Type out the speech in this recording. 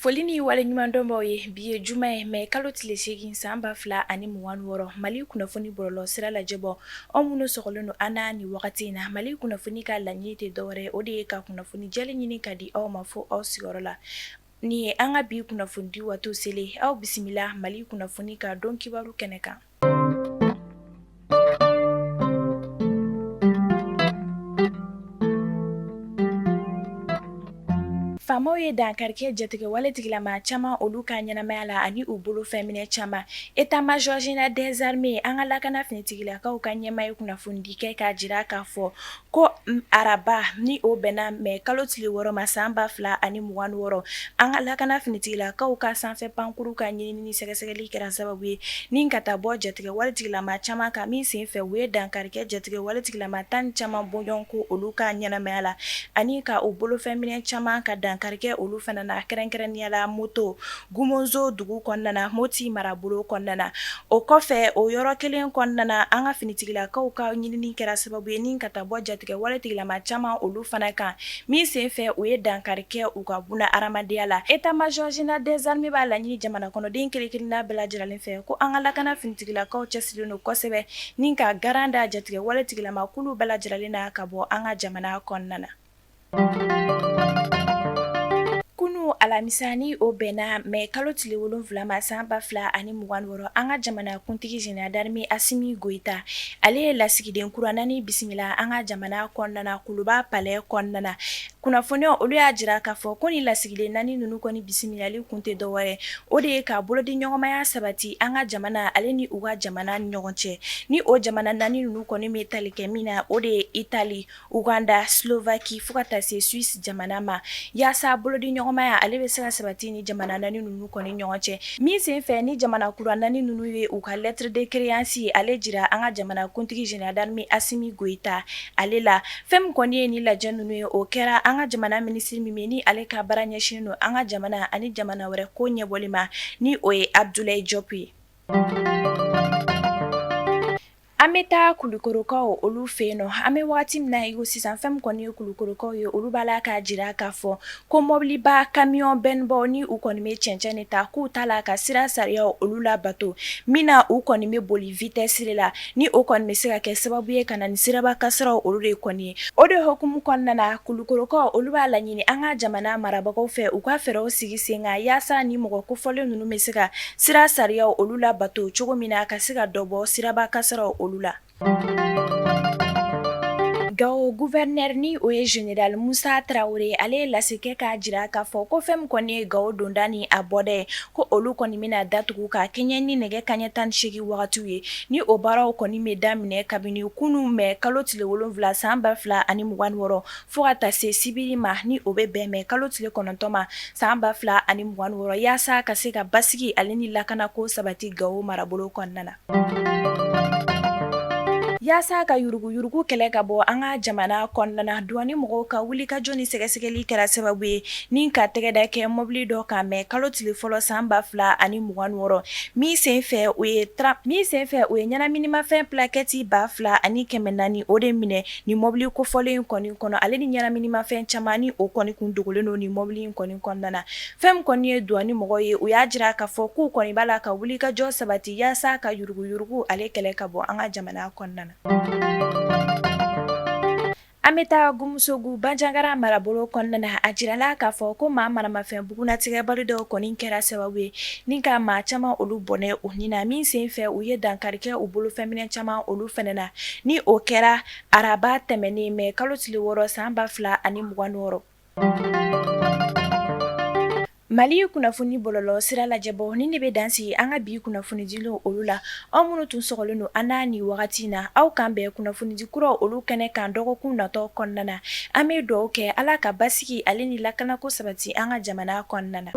Foli ni waleɲumandɔn b'aw ye. Bi ye juma ye, mɛ kalo tile 8 san 2026. Mali kunnafoni bɔlɔlɔ sira lajɛbɔ, aw minnu sɔgɔlen don an na nin wagati in na, Mali kunnafoni ka laɲini tɛ dɔwɛrɛ, o de ye ka kunnafoni jɛlen ɲini ka di aw ma fo aw sigiyɔrɔ la. Nin ye an ka bi kunnafonidi waati selen, aw bisimila Mali kunnafoni ka don kibaru kɛnɛ kan. Faamaw ye dankari kɛ jatigɛwale tigilama caman olu ka ɲɛnamaya la ani u bolofɛn minɛ caman. État-major général des armées, an ka lakana finitigilakaw ka ɲɛmaa ye kunnafonidi kɛ k'a jira k'a fɔ ko araba ni o bɛnna mɛ kalo tile 6 ma san 2026, an ka lakana finitigilakaw ka sanfɛ pankuru ka ɲinini ni sɛgɛsɛgɛli kɛra sababu ye ni ka taa bɔ jatigɛwale tigilama caman kan, min senfɛ u ye dankari kɛ jatigɛwale tigilama tan ni caman bɔɲɔgɔnko olu ka ɲɛnamaya la ani ka u bolofɛn minɛ caman, ka dankari kɛ olu fana na, kɛrɛnkɛrɛnnenya la moto Gumonzo dugu kɔnɔna na, Moti marabolo kɔnɔna na. O kɔfɛ, o yɔrɔ kelen kɔnɔna na, an ka finitigilakaw ka ɲinini kɛra sababu ye ni ka taa bɔ jatigɛwale tigilama caman olu fana kan, min senfɛ u ye dankari kɛ u ka buna hadamadenya la. État-major général des armées b'a laɲini jamana kɔnɔden kelen-kelenna bɛɛ lajɛlen fɛ ko an ka lakana finitigilakaw cɛsirilen don kosɛbɛ ni ka garan da jatigɛwale tigilama kulu bɛɛ lajɛlen na ka bɔ an ka jamana kɔnɔna na. Kunun alamisa ni o bɛnna mɛ kalo tile 7 ma san 2026, an ka jamana kuntigi général d'armée Asimi Goyita, ale ye lasigiden kura naani bisimila an ka jamana kɔnɔna na, Kuluba palais kɔnɔna na. Kunnafoniyaw olu y'a jira k'a fɔ ko ni lasigiden naani ninnu kɔni bisimilali kun tɛ dɔwɛrɛ, o de ye ka bolodiɲɔgɔnmaya sabati an ka jamana ale ni u ka jamana ni ɲɔgɔn cɛ. Ni o jamana naani ninnu kɔni bɛ tali kɛ min na, o de ye Itali, Uganda, Slovaquie fo ka taa se Suisse jamana ma, yaasa bolodiɲɔgɔnmaya ale bɛ se ka sabati ni jamana naani ninnu kɔni ɲɔgɔn cɛ. Min senfɛ ni jamana kura naani ninnu ye u ka lettre de créance ale jira an ka jamana kuntigi général d'armée Asimi Goyita ale la. Fɛn min kɔni ye ni lajɛ ninnu ye, o kɛra an ka jamana minisiri min bɛ ni ale ka baara ɲɛsinnen don an ka jamana ani jamana wɛrɛ ko ɲɛbɔli ma, ni o ye Abdoulaye Diop ye. An bɛ taa Kulukorokaw olu fɛ yen nɔ. An bɛ waati min na i ko sisan, fɛn min kɔni ye Kulukorokaw ye, olu b'a la k'a jira k'a fɔ ko mɔbiliba camion benne baw ni u kɔni bɛ cɛncɛn de ta, k'u t'a la ka sira sariya olu labato, min na u kɔni bɛ boli vitesse de la, ni o kɔni bɛ se ka kɛ sababu ye ka na ni siraba kasaraw olu de kɔni ye. O de hukumu kɔnɔna na, Kulukorokaw olu b'a laɲini an ka jamana marabagaw fɛ, u ka fɛɛrɛw sigi sen kan yaasa ni mɔgɔ kofɔlen ninnu bɛ se ka sira sariya olu labato cogo min na, ka se ka dɔ bɔ siraba kasaraw olu la. Gawo gouverneur ni o ye général Musa Tarawele, ale ye lase kɛ k'a jira k'a fɔ ko fɛn min kɔni ye Gawo donda ni a bɔda ye, ko olu kɔni bɛna datugu ka kɛɲɛ ni nɛgɛ kanɲɛ 18 wagatiw ye. Ni o baaraw kɔni bɛ daminɛ kabini kunun mɛ kalo tile 7 san 2026 fo ka taa se sibiri ma, ni o bɛ bɛn mɛ kalo tile 9 ma san 2026, yaasa ka se ka basigi ale ni lakanako sabati Gawo marabolo kɔnɔna na. Yaasa ka yuruguyurugu kɛlɛ ka bɔ an ka jamana kɔnɔna na, duwani mɔgɔw ka wulikajɔ ni sɛgɛsɛgɛli kɛra sababu ye ni ka tɛgɛ da kɛ mɔbili dɔ kan mɛ kalo tile fɔlɔ san 2026, min senfɛ u ye ɲɛnaminimafɛn plaquette 2400 o de minɛ nin mɔbili kofɔlen in kɔni kɔnɔ, ale ni ɲɛnaminimafɛn caman ni o kɔni kun dogolen don nin mɔbili in kɔni kɔnɔna na. Fɛn min kɔni ye duwani mɔgɔw ye, u y'a jira k'a fɔ k'u kɔni b'a la ka wulikajɔ sabati yaasa ka yuruguyurugu ale kɛlɛ ka bɔ an ka jamana kɔnɔna na. An bɛ taa Gumusogu Banjagara marabolo kɔnɔna na. A jirala k'a fɔ ko maa maramafɛn bugunnatigɛbali dɔw kɔni kɛra sababu ye ni ka maa caman olu bɔnɛ u ni na, min senfɛ u ye dankari kɛ u bolofɛnminɛ caman olu fana na. Ni o kɛra araba tɛmɛnen mɛ kalo tile 6 san 2026. Mali kunnafoni bɔlɔlɔ sira lajɛbɔ, nin de bɛ dan sigi an ka bi kunnafonidilenw olu la. Aw minnu tun sɔgɔlen don an na nin wagati in na, aw k'an bɛn kunnafonidi kuraw olu kɛnɛ kan dɔgɔkun natɔ kɔnɔna na. An bɛ dugawu kɛ Ala ka basigi ale ni lakanako sabati an ka jamana kɔnɔna na.